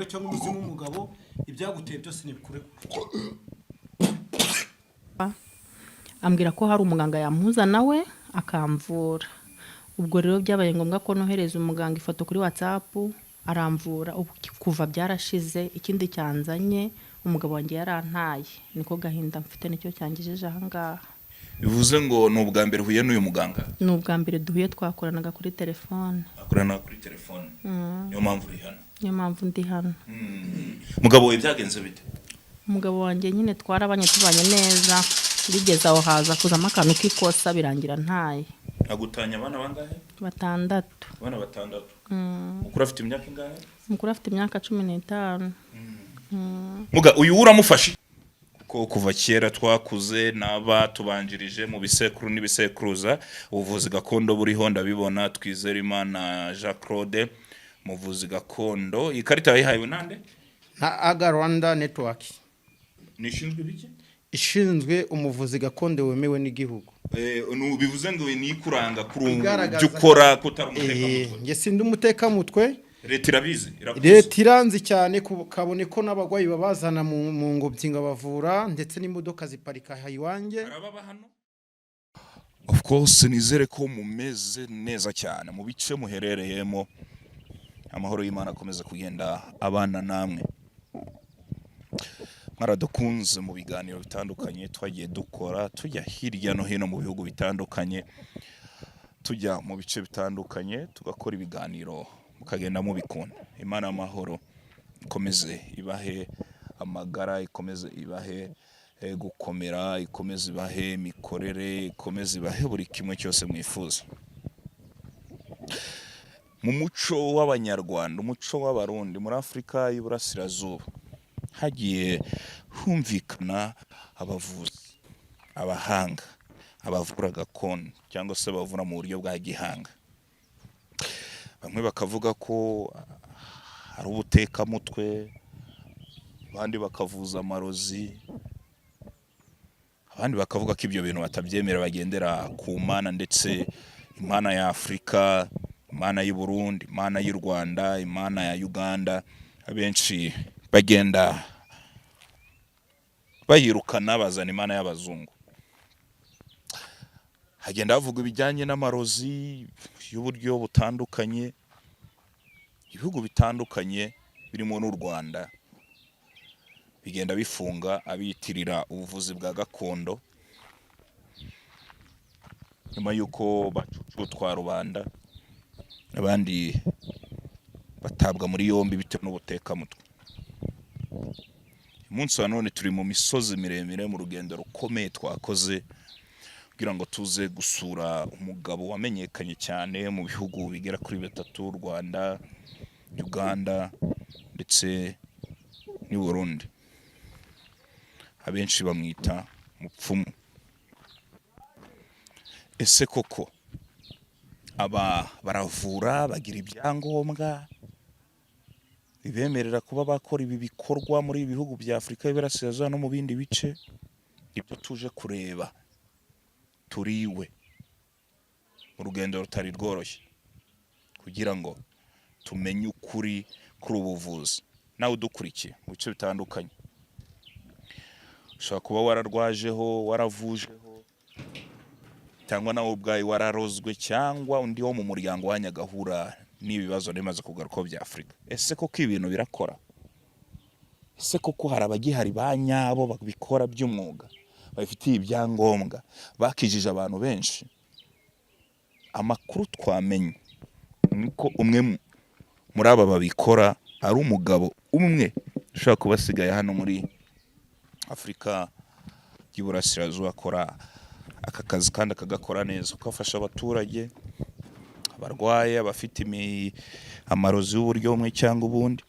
w'umugore cyangwa umuzimu w'umugabo, ibyaguteye byose nibikurekure. Ambwira ko hari umuganga yampuza nawe akamvura. Ubwo rero byabaye ngombwa ko nohereza umuganga ifoto kuri WhatsApp, aramvura. Ubu kuva byarashize. Ikindi cyanzanye, umugabo wanjye yarantaye, niko gahinda mfite, nicyo cyangejeje ahangaha. Bivuze ngo ni ubwa mbere uhuye n'uyu muganga? Ni ubwa mbere duhuye, twakoranaga kuri telefone. Akorana kuri telefone, niyo mpamvu uri hano? Niyo mpamvu ndi hano. Mugabo we byagenze bite? Umugabo wanjye nyine twarabanye, tubanye neza, bigeze aho haza kuzamo akantu k'ikosa, birangira ntaye. Agutanya abana bangahe? 6. Abana 6. Mukuru afite imyaka ingahe? Mukuru afite imyaka 15. Muga uyu uramufashe kuko kuva kera twakuze n'aba tubanjirije mu bisekuru n'ibisekuruza, ubuvuzi gakondo buriho. Ndabibona, Twizere Imana Jean Claude, umuvuzi gakondo. Iyi karita yayihawe nande? Nka AGA Rwanda Network. Nishinzwe ibiki? Ishinzwe umuvuzi gakondo wemewe n'igihugu. Bivuze ngo ni ikuranga kuri ubu Igaragaza ibyo ukora ko utari umutekamutwe? Njye sindi umutekamutwe. Leta irabizi, irakuzi? Leta iranzi cyane, kabone ko n'abarwayi babazana mu ngobyi ngabavura, ndetse n'imodoka ziparika aha iwanjye. Arababa hano. Of course, nizere ko mumeze neza cyane mu bice muherereyemo, amahoro y'Imana akomeza kugenda abana namwe. Mwaradukunze mu biganiro bitandukanye twagiye dukora, tujya hirya no hino mu bihugu bitandukanye, tujya mu bice bitandukanye, tugakora ibiganiro mukagenda mubikunda. Imana y'amahoro ikomeze ibahe amagara, ikomeze ibahe gukomera, ikomeze ibahe imikorere, ikomeze ibahe buri kimwe cyose mwifuza. Mu muco w'Abanyarwanda, umuco w'Abarundi, muri Afurika y'Iburasirazuba hagiye humvikana abavuzi, abahanga, abavura gakondo cyangwa se bavura mu buryo bwa gihanga. Bamwe bakavuga ko ari ubutekamutwe, abandi bakavuza amarozi, abandi bakavuga ko ibyo bintu batabyemera, bagendera ku Mana, ndetse Imana ya Afurika, Imana y'u Burundi, Imana y'u Rwanda, Imana ya Uganda. Abenshi bagenda bayirukana, bazana imana y'abazungu. Hagenda havugwa ibijyanye n'amarozi y'uburyo butandukanye. Ibihugu bitandukanye birimo n'u Rwanda bigenda bifunga abiyitirira ubuvuzi bwa gakondo nyuma y'uko bacucutwa rubanda, abandi batabwa muri yombi bitewe n'ubutekamutwe. Umunsi wa none turi mu misozi miremire, mu rugendo rukomeye twakoze kugira ngo tuze gusura umugabo wamenyekanye cyane mu bihugu bigera kuri bitatu: Rwanda, Uganda ndetse n'i Burundi. Abenshi bamwita Mupfumu. Ese koko aba baravura, bagira ibyangombwa bibemerera kuba bakora ibi bikorwa muri ibi bihugu bya Afurika y'Iburasirazuba no mu bindi bice? Ibyo tuje kureba. Turiwe mu rugendo rutari rworoshye kugira ngo tumenye ukuri kuri ubu buvuzi. Nawe udukurikiye mu bice bitandukanye, ushobora kuba wararwajeho, waravujeho, cyangwa nawe ubwawe wararozwe, cyangwa undi wo mu muryango wanyu agahura n'ibibazo bimaze kugarukaho bya Afurika. Ese koko ibintu birakora? Ese koko hari abagihari ba nyabo babikora by'umwuga, babifitiye ibyangombwa, bakijije abantu benshi? Amakuru twamenye niko umwe muri aba babikora ari umugabo umwe ushobora kuba asigaye hano muri Afurika y'Iburasirazuba, akora aka kazi kandi akagakora neza, kuko afasha abaturage abarwaye, abafite amarozi y'uburyo bumwe cyangwa ubundi,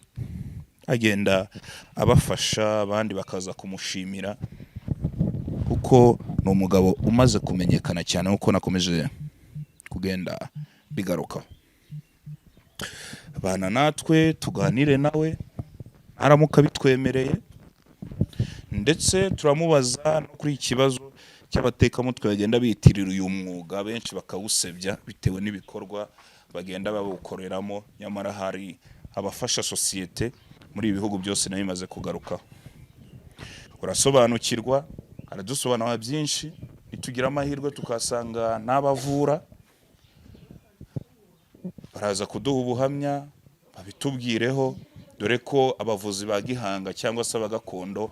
agenda abafasha, abandi bakaza kumushimira kuko ni umugabo umaze kumenyekana cyane, nk'uko nakomeje kugenda bigarukaho. Bana natwe tuganire nawe aramuka bitwemereye, ndetse turamubaza no kuri iki kibazo cy'abatekamutwe bagenda biyitirira uyu mwuga, benshi bakawusebya bitewe n'ibikorwa bagenda bawukoreramo, nyamara hari abafasha sosiyete Muri ibi bihugu byose nayo bimaze kugarukaho, urasobanukirwa, aradusobanura byinshi. Nitugira amahirwe tukasanga n'abavura, baraza kuduha ubuhamya babitubwireho, dore ko abavuzi ba gihanga cyangwa se abagakondo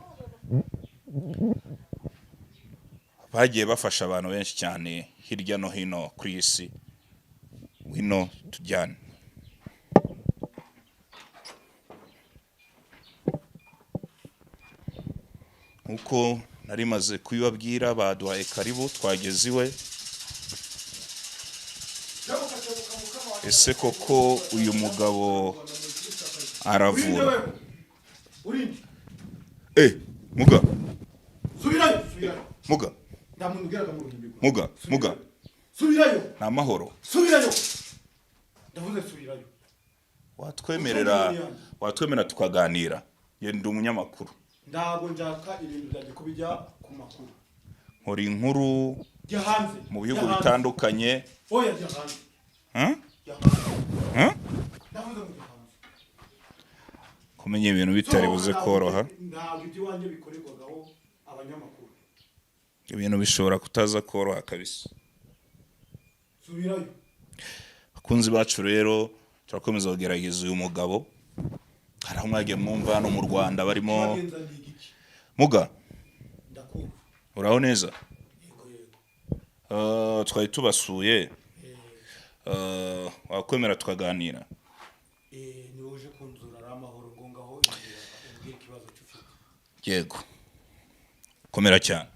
bagiye bafasha abantu benshi cyane hirya no hino ku isi. Wino tujyane. Nkuko nari maze kubibabwira, baduhaye karibu, twageze iwe. Ese koko uyu mugabo aravura? Urinde. Muga. Subirayo, subirayo. Muga. Nta muntu ugeraga mu ruhimbi rwawe. Muga, muga. Subirayo. Ni amahoro? Subirayo, ndavuze, subirayo. Watwemerera, watwemerera tukaganira? Njye ndi umunyamakuru. Ntabwo nshaka ibintu byanjye ko bijya ku makuru. Nkora inkuru Jya hanze. mu bihugu Jya hanze. bitandukanye. Oya, jya hanze. Huh? Jya hanze. Huh? Ndavuze ngo jya hanze. Kumenya ibintu bitari buze koroha. Ntabwo iby'iwanjye bikorerwagaho abanyamakuru. Ibintu bishobora kutaza koroha kabisa. Subirayo. Bakunzi bacu rero, turakomeza kugerageza uyu mugabo. Hari aho mwagiye mwumva hano mu Rwanda barimo. Bagenza ni igiki? Muga. Ndakumva. Uraho neza? Yego, yego. Twari tubasuye. Wakwemera tukaganira? Ni wowe uje kunzura, ari amahoro ngo ngaho umbwire ikibazo cy'ufite. Yego, komera cyane.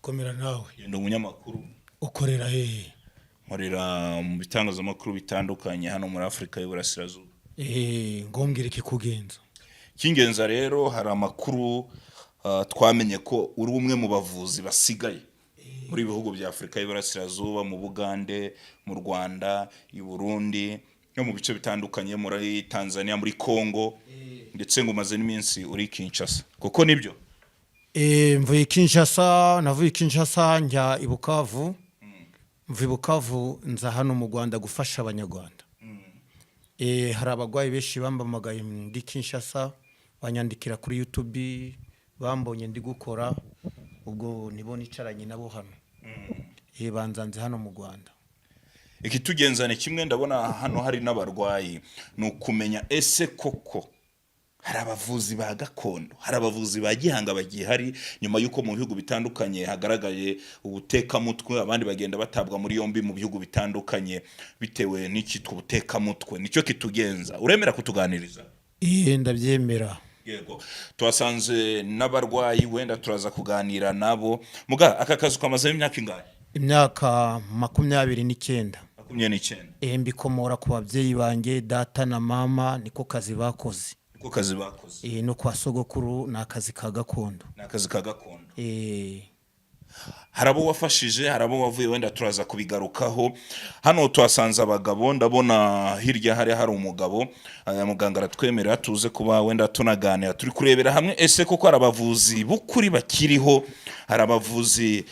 Komera nawe. Ndi umunyamakuru. Ukorera hehe? Nkorera mu bitangazamakuru bitandukanye hano muri Afurika y'Uburasirazuba. Ngo mbwire ikikugenza. Icy'ingenzi rero, hari amakuru twamenye ko uri umwe mu bavuzi basigaye muri bihugu bya Afurika y'Iburasirazuba, mu Bugande, mu Rwanda, i Burundi no mu bice bitandukanye muri Tanzania, muri Congo, ndetse ngo umaze n'iminsi uri Kinshasa, kuko nibyo? Mvuye Kinshasa, navuye Kinshasa njya i Bukavu, mva i Bukavu nza hano mu Rwanda gufasha Abanyarwanda. Hari abarwayi benshi bambamagaye ndi Kinshasa, banyandikira kuri YouTube, bambonye ndi gukora, ubwo nibo nicaranye nabo hano. Banzanze hano mu Rwanda. Ikitugenza ni kimwe, ndabona hano hari n'abarwayi, ni ukumenya ese koko hari abavuzi ba gakondo, hari abavuzi ba gihanga bagihari, nyuma y'uko mu bihugu bitandukanye hagaragaye ubutekamutwe, abandi bagenda batabwa muri yombi mu bihugu bitandukanye bitewe n'icyitwa ubutekamutwe. Nicyo kitugenza. Uremera kutuganiriza? Ndabyemera. Yego, tuhasanze n'abarwayi, wenda turaza kuganira nabo. Muga, aka kazi kamazemo imyaka ingahe? Imyaka 29. 29. Mbikomora ku babyeyi banjye, data na mama, niko kazi bakoze. Niko kazi bakoze. No kwa sogokuru ni akazi ka gakondo. Ni akazi ka gakondo. Hari abo wafashije, hari abo wavuye, wenda turaza kubigarukaho. Hano tuhasanze abagabo, ndabona hirya hari umugabo. Muganga aratwemerera tuze kuba wenda tunaganira, turi kurebera hamwe ese koko hari abavuzi b'ukuri bakiriho, hari abavuzi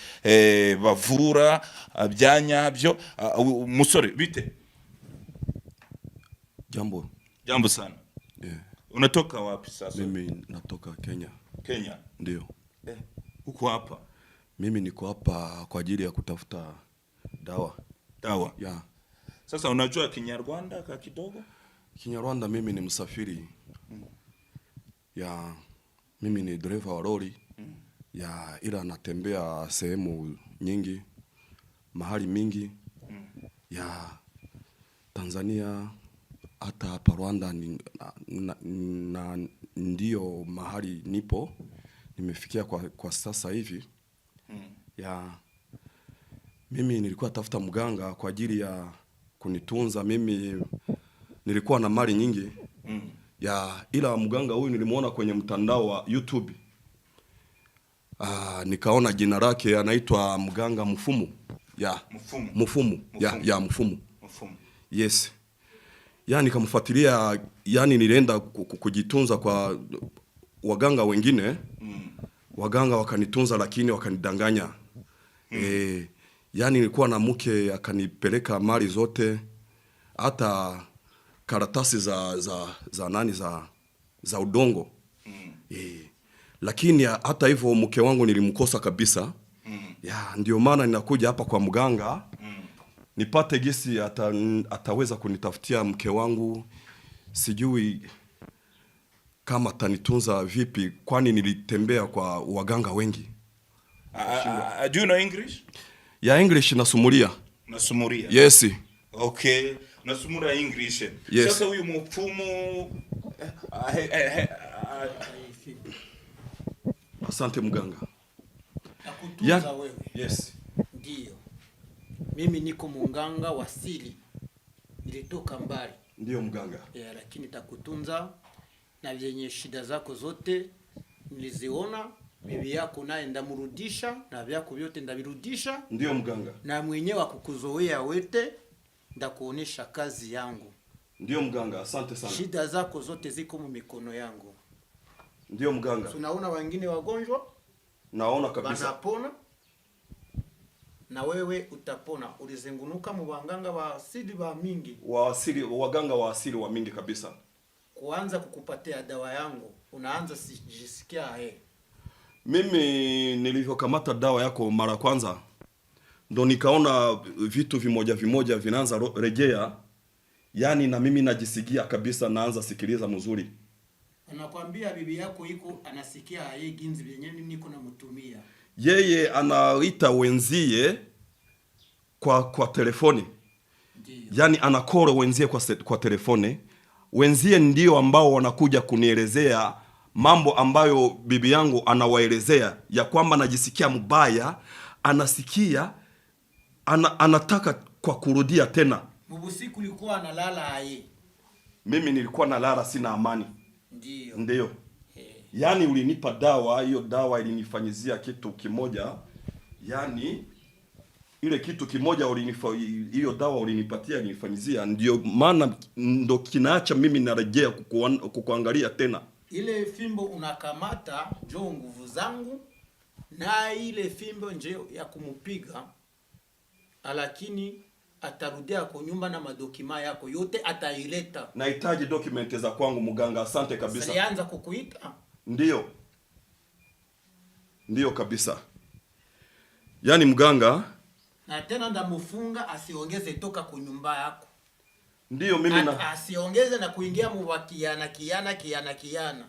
bavura bya nyabyo. Musore, bite? Jambo. Jambo sana. Yeah. Unatoka wapi sasa? Mimi natoka Kenya. Kenya? Ndio. Uko hapa? Mimi niko hapa kwa ajili ya kutafuta dawa. Dawa? Ya. Sasa unajua Kinyarwanda ka kidogo? Kinyarwanda, mimi ni msafiri. Ya, mimi ni dereva wa lori. Ya, ila natembea sehemu nyingi, mahali mingi. Ya, Tanzania hata hapa Rwanda ni, na ndio mahali nipo nimefikia kwa sasa hivi. Ya, mimi nilikuwa tafuta mganga kwa ajili ya kunitunza. Mimi nilikuwa na mali nyingi. Ya, ila mganga huyu nilimuona kwenye mtandao wa YouTube. Nikaona jina lake anaitwa mganga Mfumu. Ya. Mfumu. Mfumu. Ya, Mfumu. ya Mfumu. Mfumu. Yes. Ya, nikamfuatilia, yani nilienda kujitunza kwa waganga wengine. Waganga wakanitunza lakini wakanidanganya. Yani nilikuwa na mke akanipeleka mali zote, hata karatasi za nani za za udongo. Lakini hata hivyo mke wangu nilimkosa kabisa. Ya, ndio maana ninakuja hapa kwa mganga nipate gisi ataweza kunitafutia mke wangu. Sijui kama atanitunza vipi, kwani nilitembea kwa waganga wengi. Do you know English? Ya, English nasumulia. Nasumuria. Yes. Okay, nasumura English. Yes. Sasa huyu mupfumu Asante mganga. Nakutunza wewe. Yes. Ndiyo, mimi niko munganga wa asili, nilitoka mbali. Ndiyo mganga. Ya, lakini takutunza na vyenye shida zako zote niliziona. Bibi yako naye ndamurudisha na vyako vyote ndavirudisha, Ndiyo mganga. Na mwenyewe akukuzoea wete ndakuonesha kazi yangu. Ndiyo mganga, asante sana. Shida zako zote ziko mu mikono yangu. Ndiyo mganga. Tunaona wengine wagonjwa Naona kabisa. banapona na wewe utapona. Ulizengunuka mu banganga ba asili ba mingi. Wa asili, waganga wa asili wa mingi kabisa. Kuanza kukupatia dawa yangu unaanza sijisikia he. Mimi nilivyokamata dawa yako mara kwanza ndo nikaona vitu vimoja vimoja vinaanza rejea, yaani na mimi najisikia kabisa, naanza sikiliza mzuri. Anakwambia bibi yako iko anasikia ye ginzi vyenye niko namtumia. Yeye anaita wenzie kwa telefoni. Ndio. Yaani anakoro wenzie kwa telefoni. Wenzie ndio ambao wanakuja kunielezea mambo ambayo bibi yangu anawaelezea ya kwamba anajisikia mbaya, anasikia anataka kwa kurudia tena. Mubusiku ulikuwa analala aye? Mimi nilikuwa nalala sina amani. Ndio. Ndio. Yaani ulinipa dawa, hiyo dawa ilinifanyizia kitu kimoja. Yaani ile kitu kimoja hiyo dawa ulinipatia ilinifanyizia, ndio maana ndo kinaacha mimi narejea kukuangalia tena. Ile fimbo unakamata njo nguvu zangu, na ile fimbo nje ya kumupiga, lakini atarudia kwa nyumba na madokima yako yote ataileta. Nahitaji document za kwangu mganga, asante kabisa. Salianza kukuita. Ndiyo, ndiyo kabisa. Yaani mganga, Na tena ndamufunga asiongeze toka kunyumba yako. Ndiyo mimi na Asiongeze na kuingia muwakiana kiana kiana kiana.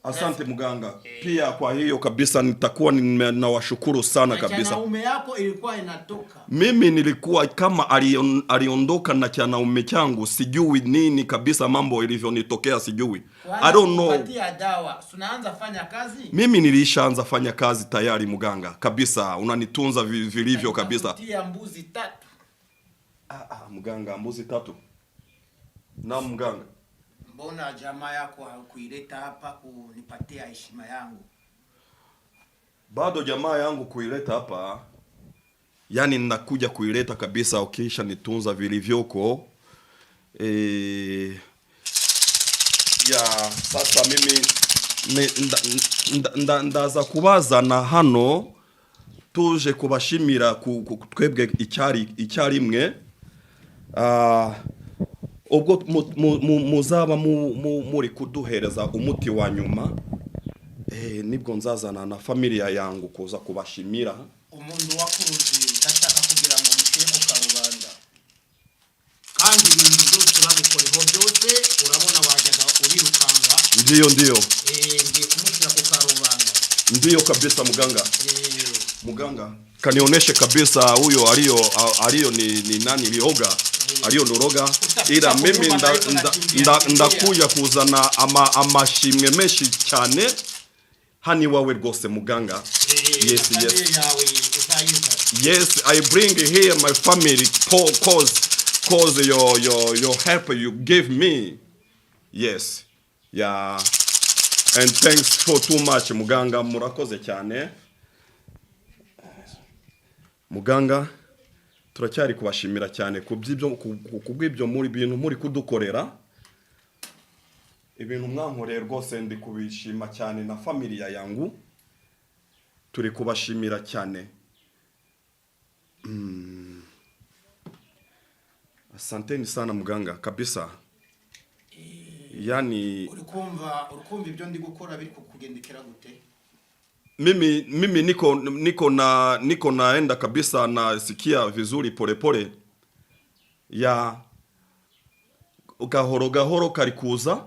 Asante mganga. Pia kwa hiyo kabisa nitakuwa nawashukuru sana Na kabisa. chanaume yako ilikuwa inatoka. Mimi nilikuwa kama aliondoka na chanaume changu, sijui nini kabisa, mambo ilivyonitokea sijui. I don't know. Kupatia dawa, tunaanza fanya kazi. Mimi nilishaanza fanya kazi tayari mganga, kabisa, unanitunza vilivyo kabisa. Nitakutia mbuzi 3. Ah, ah, mganga, mbuzi 3. Na mganga. Mbona jamaa yako hakuileta hapa kunipatia heshima yangu? Bado jamaa yangu kuileta hapa, yani ninakuja kuileta kabisa ukisha nitunza vilivyoko. Ya sasa mimi ndaza kubazana hano tuje kubashimira twebwe icyarimwe. Ubwo muzaba muri kuduhereza umuti wa nyuma, nibwo nzazana na familia yangu kuza kubashimira. Umuntu wakuruzi ndashaka kugira ngo mushyire ku karubanda, kandi ibintu byose bagukoreho byose urabona wajyaga urirukanga. Ndiyo, ndiyo. Ngiye kumushyira ku karubanda. Ndiyo kabisa muganga. Muganga kanioneshe kabisa huyo aliyo ni nani lioga aliyo ndoroga, ila mimi ndakuja kuzana amashimwe menshi cyane hani wawe rwose muganga. Yes, yes. Yes, I bring here my family cause your help you give me. Yes. Yeah. And thanks for too much muganga, murakoze cyane. Muganga, turacyari kubashimira cyane kubw'ibyo muri bintu muri kudukorera. Ibintu mwankoreye rwose ndi kubishima cyane na familia yangu. Turi kubashimira cyane. Asanteni sana muganga kabisa. Yani Uri kumva ibyo ndi gukora biri kukugendekera gute? Mimi niko naenda kabisa, nasikia vizuri polepole ya gahoro gahoro karikuza.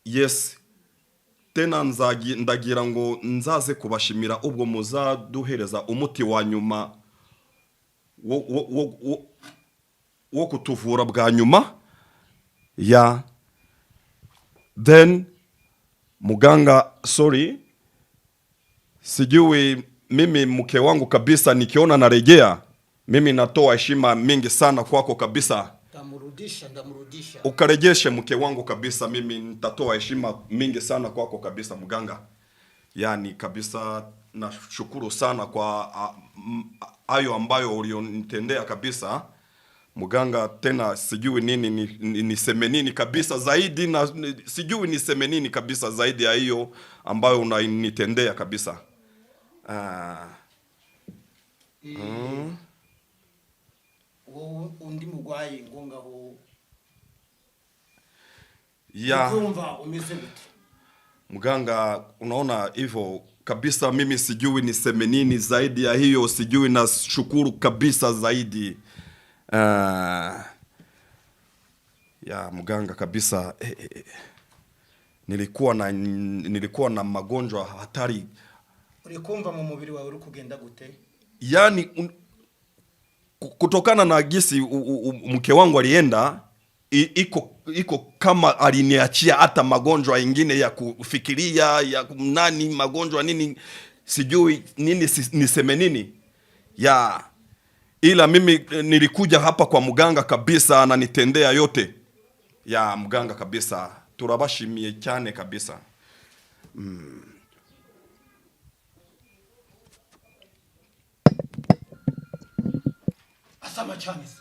Yes, tena ndagira ngo nzaze kubashimira ubwo muzaduhereza umuti wa nyuma wo kutuvura bwa nyuma ya. Then muganga, sorry, sijui mimi mke wangu kabisa, nikiona narejea, mimi natoa heshima mingi sana kwako kabisa. Ndamurudisha, ndamurudisha. Ukarejeshe mke wangu kabisa, mimi nitatoa heshima mingi sana kwako kabisa, mganga. Yani kabisa nashukuru sana kwa hayo ambayo ulionitendea kabisa, mganga. Tena sijui nini niseme nini kabisa zaidi na sijui niseme nini kabisa zaidi ya hiyo ambayo unanitendea kabisa. Ah. Wowe undi mugwayi ngo ngaho. Ya. Ukumva umeze gute? Mganga, unaona hivyo kabisa, mimi sijui niseme nini zaidi ya hiyo, sijui, nashukuru kabisa zaidi. Ya mganga kabisa, nilikuwa na magonjwa hatari. Uri kumva mu mubiri wawe uri kugenda gute? Yani kutokana na gisi mke wangu alienda, iko kama aliniachia hata magonjwa ingine ya kufikiria ya nani, magonjwa nini, sijui nini, niseme nini ya, ila mimi nilikuja hapa kwa mganga kabisa, ananitendea yote ya mganga kabisa. Turabashimiye cyane kabisa. Asama cyane se.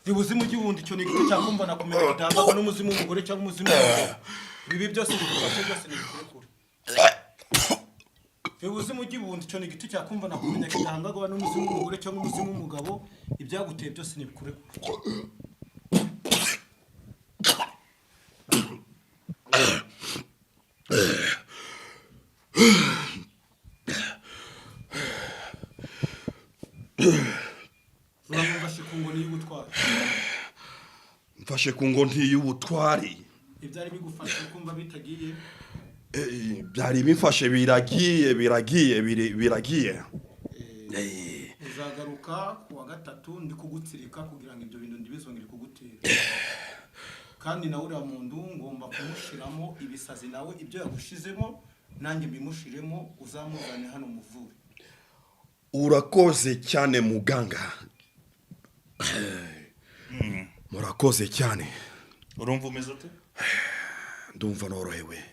Zibuzimu ry'ubundi, icyo ni igiti cyakumva na kumenya gitangwa n'umuzimu w'umugore cyangwa umuzimu w'umugabo. Ibi byose bigufashe, byose ni bikurekure. Ibuzimu ry'ubundi, icyo ni igiti cyakumva na kumenya gitangwa n'umuzimu w'umugore cyangwa umuzimu w'umugabo. Ibyaguteye byose ni bikurekure. Uramwumva ku ngoni y'ubutwari. Mfashe ku ngoni y'ubutwari. Ibyari bigufashe kumva bitagiye. Byari bimfashe biragiye, biragiye, biragiye. Uzagaruka ku wa gatatu ndi kugutsirika kugira ngo ibyo bintu ntibizongere kugutera. Kandi nawe uriya muntu ngomba kumushiramo ibisazi, nawe ibyo yagushizemo nanjye mbimushiremo, uzamuzane hano muvure. Urakoze cyane muganga, murakoze cyane. Urumva umeze ute? Ndumva norohewe.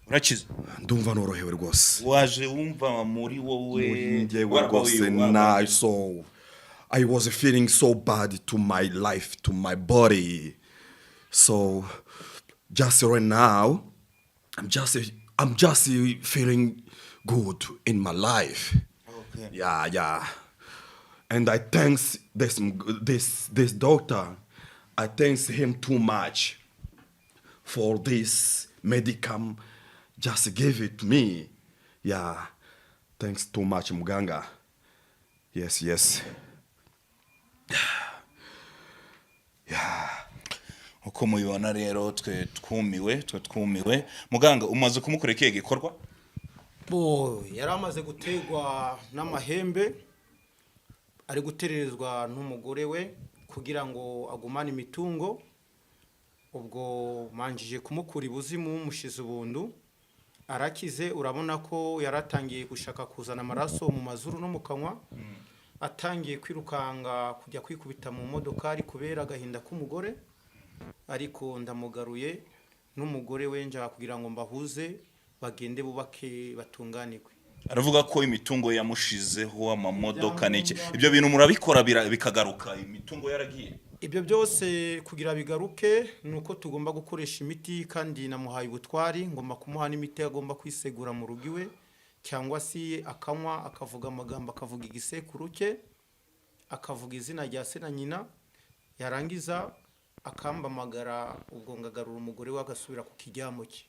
Urakize? Ndumva norohewe rwose. Waje wumva muri wowe Muri njyewe rwose na so I was feeling so bad to my life, to my body. So just right now I'm just feeling good in my life. Yeah. And I thanks this doctor. I thanks him too much for this medicam just give it to me. Yeah. Thanks too much, muganga. Yes. Yeah. Uko mubibona rero, twe twumiwe, twe twumiwe. Muganga, umaze kumukora ikihe gikorwa? Bo yari amaze gutegwa n'amahembe, ari gutererezwa n'umugore we kugira ngo agumane imitungo. Ubwo manjije kumukura ibuzimu, mushize ubundu, arakize. Urabona ko yaratangiye gushaka kuzana amaraso mu mazuru no mu kanwa, atangiye kwirukanga kujya kwikubita mu modokari kubera agahinda k'umugore. Ariko ndamugaruye n'umugore we, njya kugira ngo mbahuze, bagende bubake, batunganirwe. Aravuga ko imitungo yamushizeho, amamodoka n'iki. Ibyo bintu murabikora bikagaruka imitungo yaragiye? Ibyo byose kugira bigaruke ni uko tugomba gukoresha imiti, kandi namuhaye ubutwari, ngomba kumuha n'imiti agomba kwisegura mu rugo iwe, cyangwa se akanywa, akavuga amagambo, akavuga igisekuru cye. Akavuga izina rya se na nyina, yarangiza akambamagara, ubwo ngagarura umugore we agasubira ku kiryamo cye.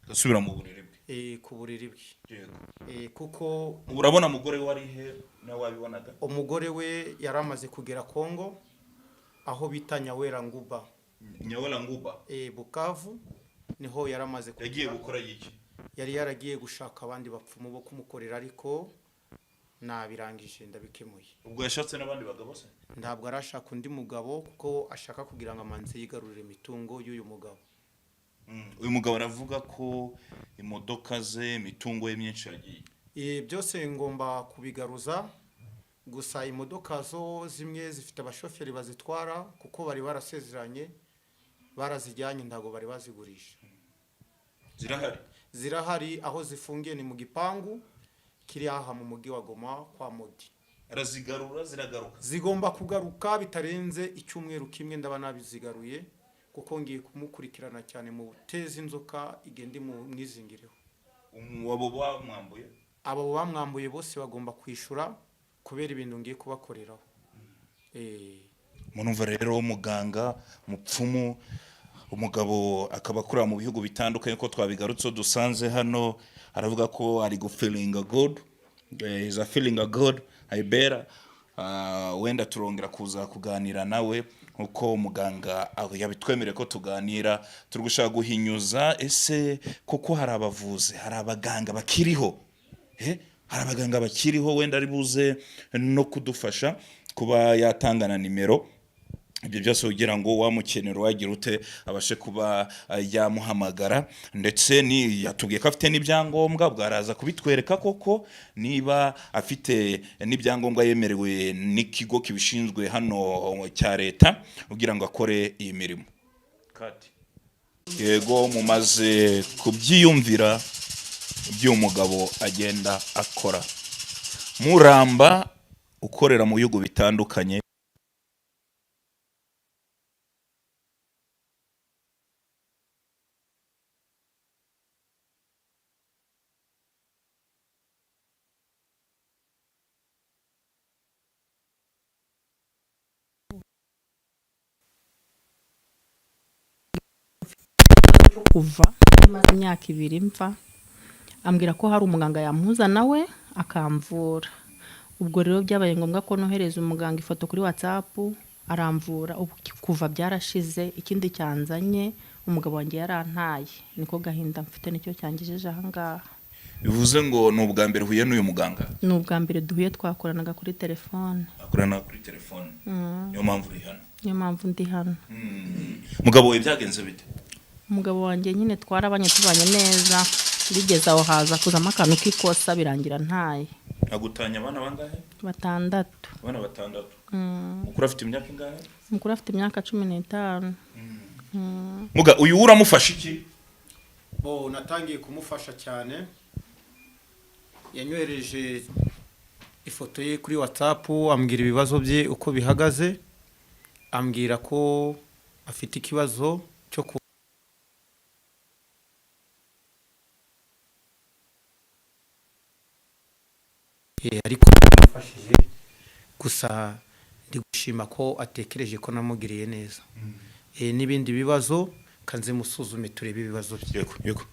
Agasubira mu buriri bwe. Ku buriri bwe. Yego. Kuko Ubu urabona umugore we ari he? Nawe wabibonaga? Umugore we yari amaze kugera Kongo aho bita Nyawera Nguba. Nyawera Nguba. Bukavu niho yari amaze kugera. Yagiye gukora iki? Yari yaragiye gushaka abandi bapfumu bo kumukorera, ariko nabirangije, ndabikemuye. Ubwo yashatse n'abandi bagabo se? Ntabwo arashaka undi mugabo, kuko ashaka kugira ngo amanze yigarurire imitungo y'uyu mugabo. Uyu mugabo aravuga ko imodoka ze, imitungo ye myinshi yagiye. Byose ngomba kubigaruza. Gusa imodoka zo zimwe zifite abashoferi bazitwara, kuko bari barasezeranye, barazijyanye, ntabwo bari bazigurisha. Zirahari? Zirahari. Aho zifungiye ni mu gipangu kiri aha mu mujyi wa Goma kwa Modi. Arazigarura, ziragaruka? Zigomba kugaruka bitarenze icyumweru kimwe, ndaba nabizigaruye, kuko ngiye kumukurikirana cyane mu buteza inzoka igenda imwizingireho. Abo bamwambuye? Abo bamwambuye bose bagomba kwishyura kubera ibintu ngiye kubakoreraho. Murumva rero, muganga mupfumu, umugabo akaba akorera mu bihugu bitandukanye, ko twabigarutse dusanze hano, aravuga ko ari gufeelinga good. Is a feeling good, I better. Wenda turongera kuza kuganira nawe nkuko umuganga yabitwemereye ko tuganira. Turi gushaka guhinyuza ese koko hari abavuzi, hari abaganga bakiriho? Hari abaganga bakiriho? Wenda ari buze no kudufasha kuba yatanga na nimero, ibyo byose kugira ngo wamukenera wagira ute abashe kuba yamuhamagara. Ndetse ni yatubwiye ko afite n'ibyangombwa, bwaraza kubitwereka koko niba afite n'ibyangombwa yemerewe n'ikigo kibishinzwe hano cya leta kugira ngo akore iyi mirimo. Kati. Yego, mumaze kubyiyumvira by'uyu mugabo agenda akora, Muramba, ukorera mu bihugu bitandukanye. Kuva maze imyaka 2 mva, ambwira ko hari umuganga yampuza nawe akamvura. Ubwo rero byabaye ngombwa ko nohereza umuganga ifoto kuri WhatsApp, aramvura. Ubu kuva byarashize. Ikindi cyanzanye, umugabo wanjye yarantaye, niko gahinda mfite, nicyo cyangejeje ahangaha. Bivuze ngo ni ubwa mbere uhuye n'uyu muganga? Ni ubwa mbere duhuye, twakoranaga kuri telefone. Akorana kuri telefone, niyo mpamvu uri hano? Niyo mpamvu ndi hano. Mugabo we byagenze bite? Umugabo wanjye nyine twarabanye, tubanye neza, bigeze aho haza kuzamo akantu k'ikosa, birangira ntaye. Agutanya abana bangahe? 6. Abana 6. Mukuru afite imyaka ingahe? Mukuru afite imyaka 15. Muga, uyu uramufasha iki? Bo natangiye kumufasha cyane. Yanyohereje ifoto ye kuri WhatsApp, ambwira ibibazo bye uko bihagaze, ambwira ko afite ikibazo cyo ku ariko namufashije. Gusa ndi gushima ko atekereje ko namugiriye neza. N'ibindi bibazo kanze musuzume, turebe ibibazo bye. Yego.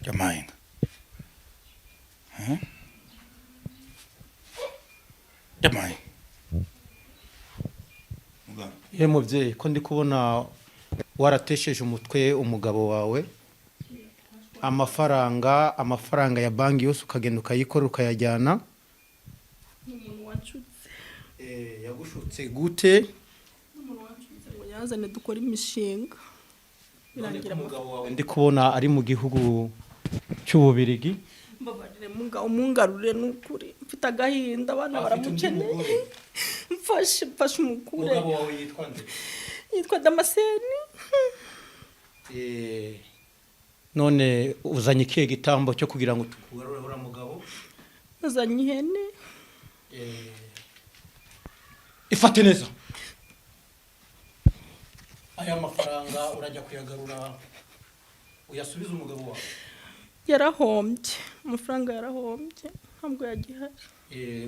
Jamainga. Huh? Jamainga. Muganga. Ye mubyeyi, ko ndi kubona waratesheje umutwe umugabo wawe, amafaranga ya banki yose ukagenda ukayikora ukayajyana. Umuntu wanshutse. Yagushutse gute? Umuntu wanshutse ngo yazane dukore imishinga, birangira Umugabo wawe ndi kubona ari mu gihugu cy'Ububirigi. Mbabarire mugabo, mungarure, ni ukuri mfite agahinda, abana baramukeneye. Mfashe, mfashe umukure. Umugabo wawe yitwa nde? Yitwa Damascene. None uzanye ikihe gitambo cyo kugira ngo tukugarure uriya mugabo? Azanye ihene. Ifate neza. Aya mafaranga urajya kuyagarura, uyasubize umugabo wawe? Yarahombye, amafaranga yarahombye, ntabwo yagihari.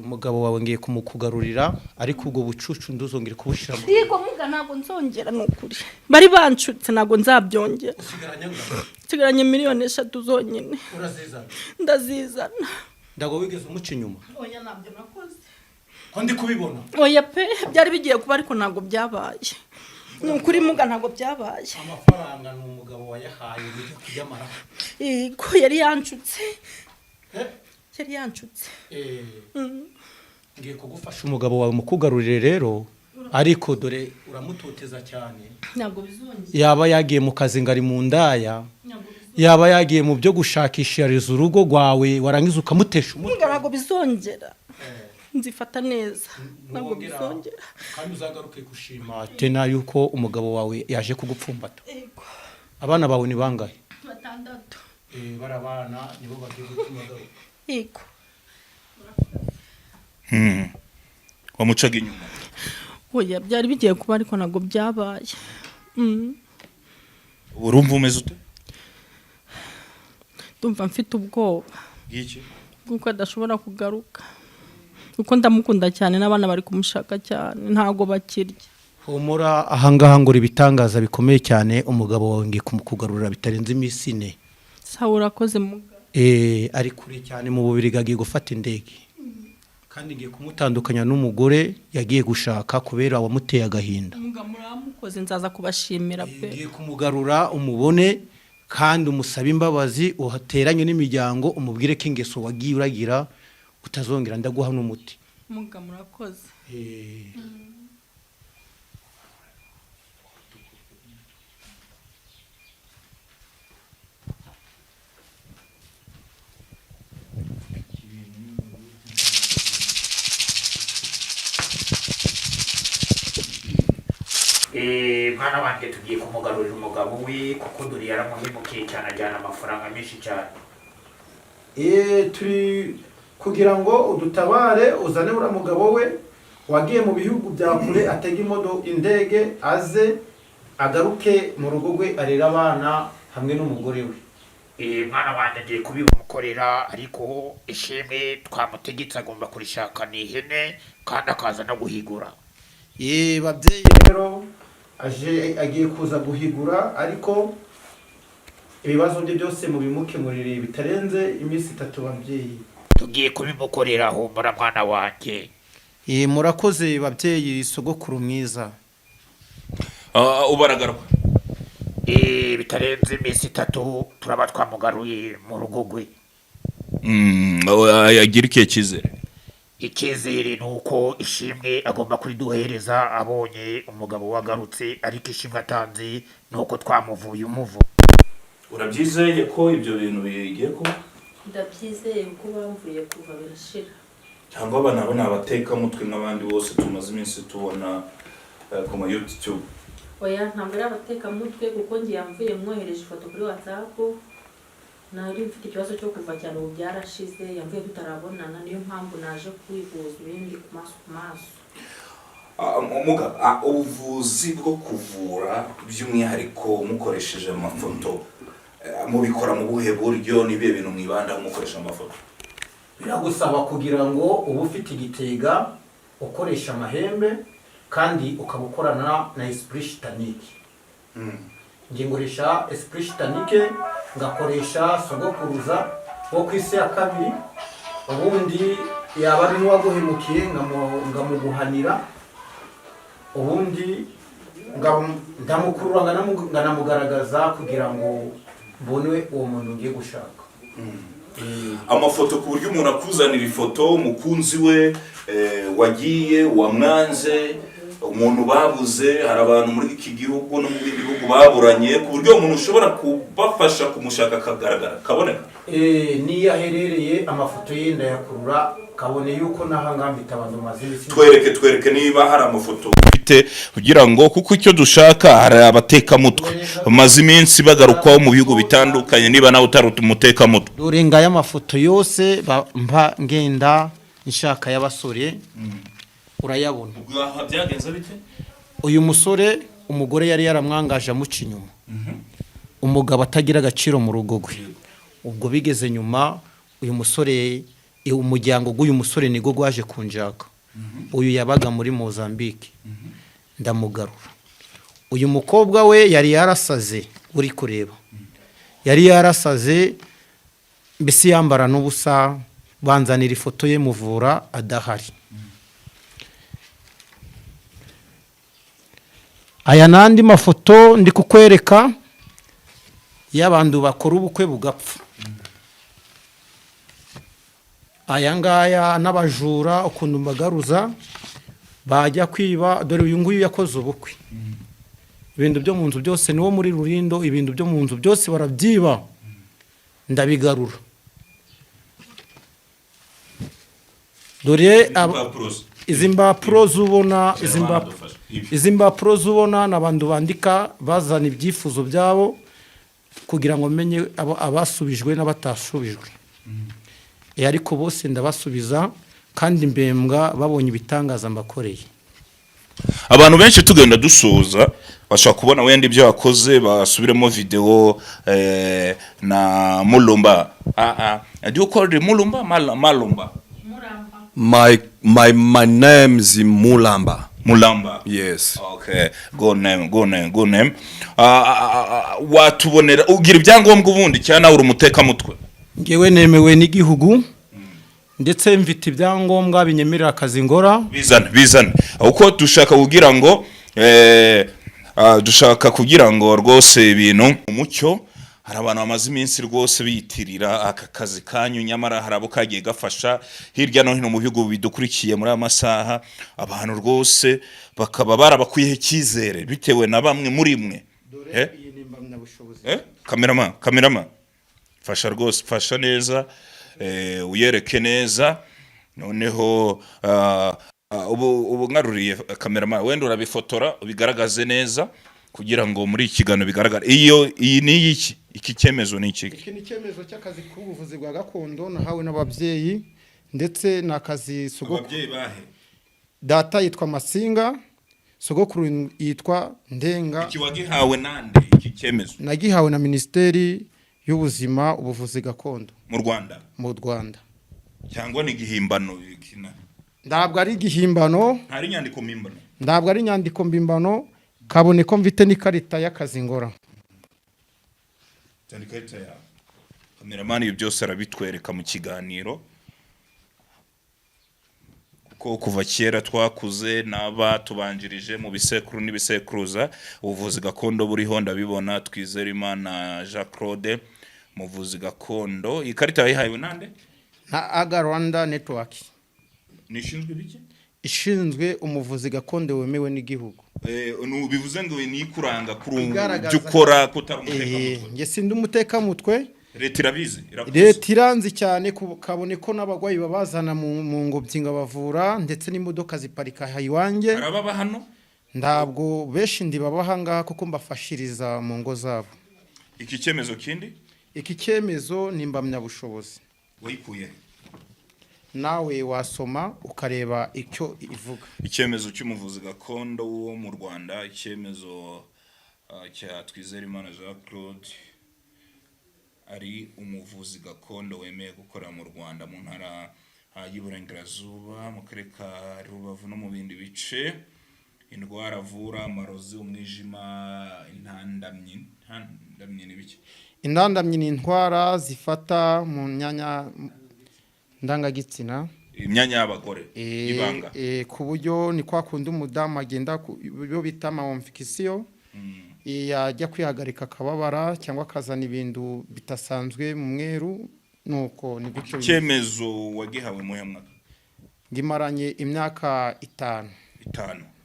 Umugabo wawe ngiye kumukugarurira, ariko ubwo bucucu nduzongere kubushyira mu Yego muga, ntabwo nzongera, ni ukuri bari banshutse, ntabwo nzabyongera. Usigaranye angahe? Nsigaranye 3 miliyoni zonyine. Urazizana? Ndazizana. Ntabwo wigeze umuca inyuma? Oya, ntabyo nakoze. Ko ndi kubibona? Oya pe, byari bigiye kuba ariko ntabwo byabaye, ni ukuri muga, ntabwo byabaye. Amafaranga ni umugabo wayahaye ujya kuyamaraho? Yego, yari yanshutse. Yari yanshutse. Ngiye kugufasha umugabo wawe mukugarurire rero, ariko dore uramutoteza cyane. Ntabwo bizongera. Yaba yagiye mu kazi ngo ari mu ndaya, Ntabwo bizongera. yaba yagiye mu byo gushakishiriza urugo rwawe, warangiza ukamutesha umutwe. Muga, ntabwo bizongera, nzifata neza, ntabwo bizongera. Kandi uzagaruke gushima tena yuko umugabo wawe yaje kugupfumbata. Yego. Abana bawe ni bangahe? Batandatu. Bari abana nibo bagiye gutuma agaruka. Yego. Wamucaga inyuma? Oya, byari bigiye kuba ariko ntabwo byabaye. Urumva umeze ute? Ndumva mfite ubwoba Bw'iki? bw'uko adashobora kugaruka, kuko ndamukunda cyane n'abana bari kumushaka cyane, ntabwo bakirya. Humura, ahangaha ngo ibitangaza bikomeye cyane, umugabo wawe ngiye kumukugarurira bitarenze iminsi 4. Sawa, urakoze muga. Ari kure cyane mu Bubiri, agiye gufata indege, kandi ngiye kumutandukanya n'umugore yagiye gushaka kubera wamuteye agahinda. Muga, muramukoze, nzaza kubashimira pe. Ngiye kumugarura umubone, kandi umusabe imbabazi, uhateranye n'imiryango, umubwire ko ingeso wagiye uragira utazongera. Ndaguha n'umuti. Muga, murakoze. Mwana wanjye, tugiye kumugarurira umugabo we, kuko dore yaramuhemukiye cyane, ajyana amafaranga menshi cyane. Turi kugira ngo udutabare, uzane uriya mugabo we wagiye mu bihugu bya kure, atege indege aze agaruke mu rugo rwe, arere abana hamwe n'umugore we. Mwana wanjye, agiye kubimukorera, ariko ishimwe twamutegetse agomba kurishaka ni ihene, kandi akaza no guhigura. Ye babyeyi, rero aje agiye kuza guhigura, ariko ibibazo bye byose mubimukemurire bitarenze iminsi 3, babyeyi. Tugiye kubimukorera, humura mwana wanjye. Murakoze babyeyi, sogokuru mwiza. Ubu aragaruka? Bitarenze iminsi 3 turaba twamugaruye mu rugo rwe. Agira ikihe cyizere? Icyizere ni uko ishimwe agomba kuriduhereza abonye umugabo wagarutse, ariko ishimwe atanze ni uko twamuvuye umuvu. Urabyizeye ko ibyo bintu bigiye kuba? Ndabyizeye kuko bamvuye kuva birashira. Cyangwa aba nabo ni abatekamutwe nk'abandi bose tumaze iminsi tubona ku ma YouTube? Oya, ntabwo ari abatekamutwe, kuko ngiye yamvuye mwohereje ifoto kuri WhatsApp. Nari mfite ikibazo cyo kuva cyane, ubu byarashize. Yamvuye tutarabonana, niyo mpamvu naje kwivuza ibindi ku maso ku maso. Muga, ubuvuzi bwo kuvura by'umwihariko mukoresheje amafoto, mubikora mu buhe buryo? Ni ibihe bintu mwibandaho mukoresha amafoto? Biragusaba kugira ngo ube ufite igitega, ukoresha amahembe, kandi ukaba ukorana na esprit satanique. Njye nkoresha esprit satanique, ngakoresha sogokuruza wo ku isi ya kabiri, ubundi yaba ari n'uwaguhemukiye ngamuguhanira, ubundi ndamukurura, nganamugaragaza kugira ngo mbone uwo muntu ngiye gushaka. Amafoto, ku buryo umuntu akuzanira ifoto umukunzi we wagiye, wamwanze, umuntu babuze. Hari abantu muri iki gihugu no mu bindi bihugu baburanye, ku buryo umuntu ushobora kubafasha kumushaka akagaragara, kaboneka? Niyo aherereye, amafoto ye ndayakurura, kabone yuko n'aha ngaha mpita abantu maze iminsi. Twereke, twereke niba hari amafoto ufite, kugira ngo, kuko icyo dushaka, hari abatekamutwe bamaze iminsi bagarukwaho mu bihugu bitandukanye, niba nawe utari umutekamutwe. Dore ngaya amafoto yose mba ngenda nshaka y'abasore, urayabona. Aha byagenze bite? Uyu musore Umugore yari yaramwangaje, amuca inyuma, umugabo atagira agaciro mu rugo rwe. Ubwo bigeze nyuma, uyu musore, umuryango w'uyu musore nibwo gwaje kunjaka. Uyu yabaga muri Mozambique, ndamugarura. Uyu mukobwa we yari yarasaze, uri kureba yari yarasaze, mbese yambara n'ubusa. Banzanira ifoto ye, muvura adahari. Aya n'andi mafoto ndi kukwereka y'abantu bakora ubukwe bugapfa. Aya ngaya n'abajura, ukuntu mbagaruza bajya kwiba. Dore uyu nguyu yakoze ubukwe, ibintu byo mu nzu byose, niwo muri Rurindo, ibintu byo mu nzu byose barabyiba, ndabigarura. Dore izi mpapuro zubona, izi mpapuro zubona ni abantu bandika bazana ibyifuzo byabo kugira ngo menye abo abasubijwe n'abatashubijwe. Ariko bose ndabasubiza, kandi mbembwa babonye ibitangaza mbakoreye. Abantu benshi, tugenda dusoza, bashobora kubona wenda ibyo wakoze, basubiremo video na Mulumba. Do you call it Mulumba, Malumba? My name is Mulamba. Mulamba. Yes. Okay, good name, good name, good name. Watubonera ugira ibyangombwa ubundi, cyangwa nawe uri umutekamutwe? Ngewe nemewe n'igihugu, ndetse mfite ibyangombwa binyemerera akazi ngora. Bizane, bizane, uko dushaka kugira ngo dushaka kugira ngo rwose ibintu umucyo. Hari abantu bamaze iminsi rwose biyitirira aka kazi kanyu, nyamara hari abo kagiye gafasha hirya no hino mu bihugu bidukurikiye muri aya masaha. Abantu rwose bakaba barabakwiyeho icyizere bitewe na bamwe muri mwe. Dore iyi ni impamyabushobozi. Cameraman, cameraman, fasha rwose, fasha neza, uyereke neza. Noneho ubu ngaruriye cameraman, wenda urabifotora ubigaragaze neza kugira ngo muri iki kiganiro bigaragare. Iyo iyi ni iki? Iki cyemezo ni iki? Iki ni icyemezo cy'akazi k'ubuvuzi bwa gakondo nahawe n'ababyeyi, ndetse ni akazi sogokuru. Ababyeyi bahe? Data yitwa Masinga, sogokuru yitwa Ndenga. Iki wagihawe nande, iki cyemezo? Nagihawe na Minisiteri y'Ubuzima, ubuvuzi gakondo. Mu Rwanda? Mu Rwanda. Cyangwa ni igihimbano kina? Ntabwo ari igihimbano. Ntari inyandiko mpimbano? Ntabwo ari inyandiko mbimbano, kabone ko mfite n'ikarita y'akazi ngora. Cyane ikarita yawe. Cameraman, ibi byose arabitwereka mu kiganiro, kuko kuva kera twakuze n'aba tubanjirije mu bisekuru n'ibisekuruza, ubuvuzi gakondo buriho. Ndabibona, Twizerimana Jean Claude, umuvuzi gakondo. Iyi karita yayihawe nande? Na Aga Rwanda Network. Nishinzwe ibiki? Ishinzwe umuvuzi gakondo wemewe n'igihugu. Bivuze ngo ni ikuranga kuri ubu Igaragaza- ibyo ukora ko utari umutekamutwe? Njye sindi umutekamutwe. Leta irabizi, irakuzi? Leta iranzi cyane, kabone ko n'abarwayi babazana mu ngobyi ngabavura, ndetse n'imodoka ziparika aha iwanjye. Hari ababa hano? Ntabwo benshi ndibaba aha ngaha, kuko mbafashiriza mu ngo zabo. Iki cyemezo kindi? Iki cyemezo ni impamyabushobozi. Wayikuye he? Nawe wasoma ukareba icyo ivuga. Icyemezo cy'umuvuzi gakondo wo mu Rwanda, icyemezo cya Twizerimana Jean Claude, ari umuvuzi gakondo wemeye gukorera mu Rwanda, mu ntara y'Iburengerazuba, mu karere ka Rubavu no mu bindi bice. Indwara avura: amarozi, umwijima, intandamyi. Intandamyi ni biki? Indandamyi ni indwara zifata mu myanya ndangagitsina. Imyanya y'abagore ibanga. Ku buryo ni kwa kundi umudamu agenda ibyo bita ama-infection, yajya kwihagarika akababara cyangwa akazana ibintu bidasanzwe mu mweru, nuko ni gutyo bimeze. Icyemezo wagihawe muhe mwaka? Ngimaranye imyaka 5.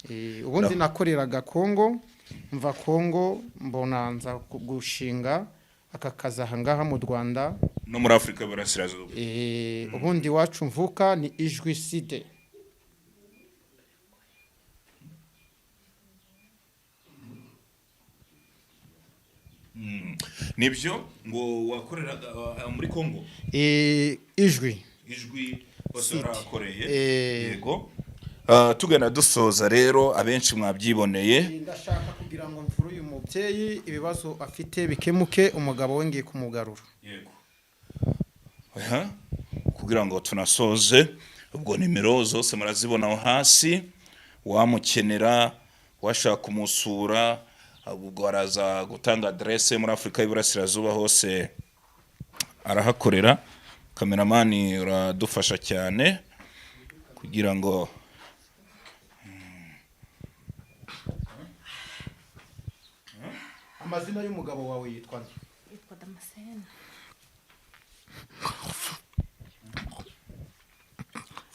5. Ubundi nakoreraga Kongo, mva Kongo mbona nza gushinga aka kazi aha ngaha mu Rwanda. No muri Afurika y'Iburasirazuba. Ubundi iwacu mvuka ni Ijwi Side. Nibyo ngo wakoreraga muri Kongo? Ijwi. Ijwi hose. City. Warahakoreye? Yego. Tugenda dusoza rero, abenshi mwabyiboneye. Ndashaka kugira Kugira ngo mvure uyu mubyeyi, ibibazo afite bikemuke, umugabo we ngiye kumugarura. Yego. Aha, kugira ngo tunasoze, ubwo nimero zose murazibona aho hasi, wamukenera, washaka kumusura, ubwo araza gutanga aderese muri Afurika y'Iburasirazuba hose arahakorera. Kameramani, uradufasha cyane kugira ngo Amazina y'umugabo wawe yitwa nde? Yitwa Damascene.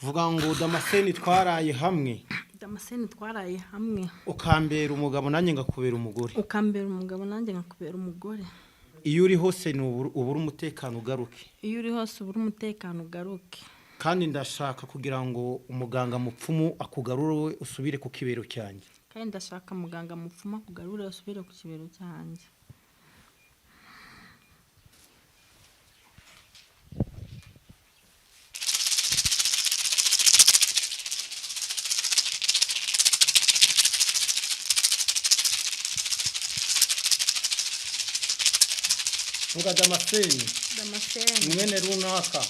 Vuga ngo: "Damascene, twaraye hamwe." Damascene, twaraye hamwe. Ukambera umugabo, nanjye ngakubera umugore. Ukambera umugabo, nanjye nkakubera umugore. Iyo uri hose ni ubura umutekano, ugaruke. Iyo uri hose ubura umutekano, ugaruke. Kandi ndashaka kugira ngo umuganga mupfumu akugarure, we usubire ku kibero cyanjye. Kandi ndashaka muganga mupfuma akugarure, usubire ku kibero cyanjye. Vuga: "Damascene." Damascene. Mwene runaka.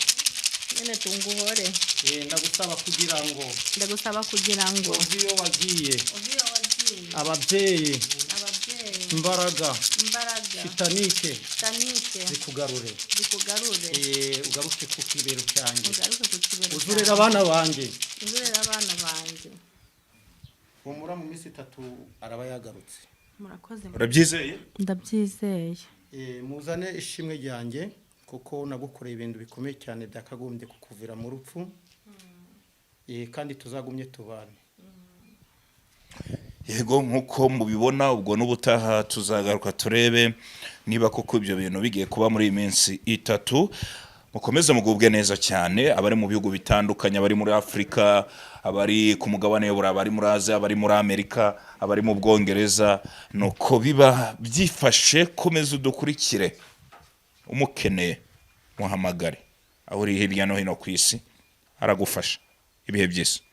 Nyine tunguhore. Ndagusaba kugira ngo Ndagusaba kugira ngo uve iyo wagiye. Uve iyo wagiye. Ababyeyi. Ababyeyi. Imbaraga. Imbaraga. Shitanike. Tanike. Zikugarure. Zikugarure. Ugaruke ku kibero cyanjye. Ugaruke ku kibero. Uzurera abana banjye. Uzurera abana banjye. Humura, mu minsi 3 araba yagarutse. Murakoze. Urabyizeye? Ndabyizeye. Muzane ishimwe ryanjye, kuko nagukoreye ibintu bikomeye cyane byakagombye kukuvira mu rupfu. Kandi tuzagumye tubane. Yego, nk'uko mubibona, ubwo n'ubutaha tuzagaruka turebe niba koko ibyo bintu bigiye kuba muri iyi minsi 3. Mukomeze mugubwe neza cyane, abari mu bihugu bitandukanye, abari muri Afurika, abari ku mugabane w'Uburayi, abari muri Aziya, abari muri Amerika, abari mu Bwongereza, nuko biba byifashe. Komeza udukurikire, umukeneye muhamagare aho uri hirya no hino ku isi, aragufasha. Ibihe byiza.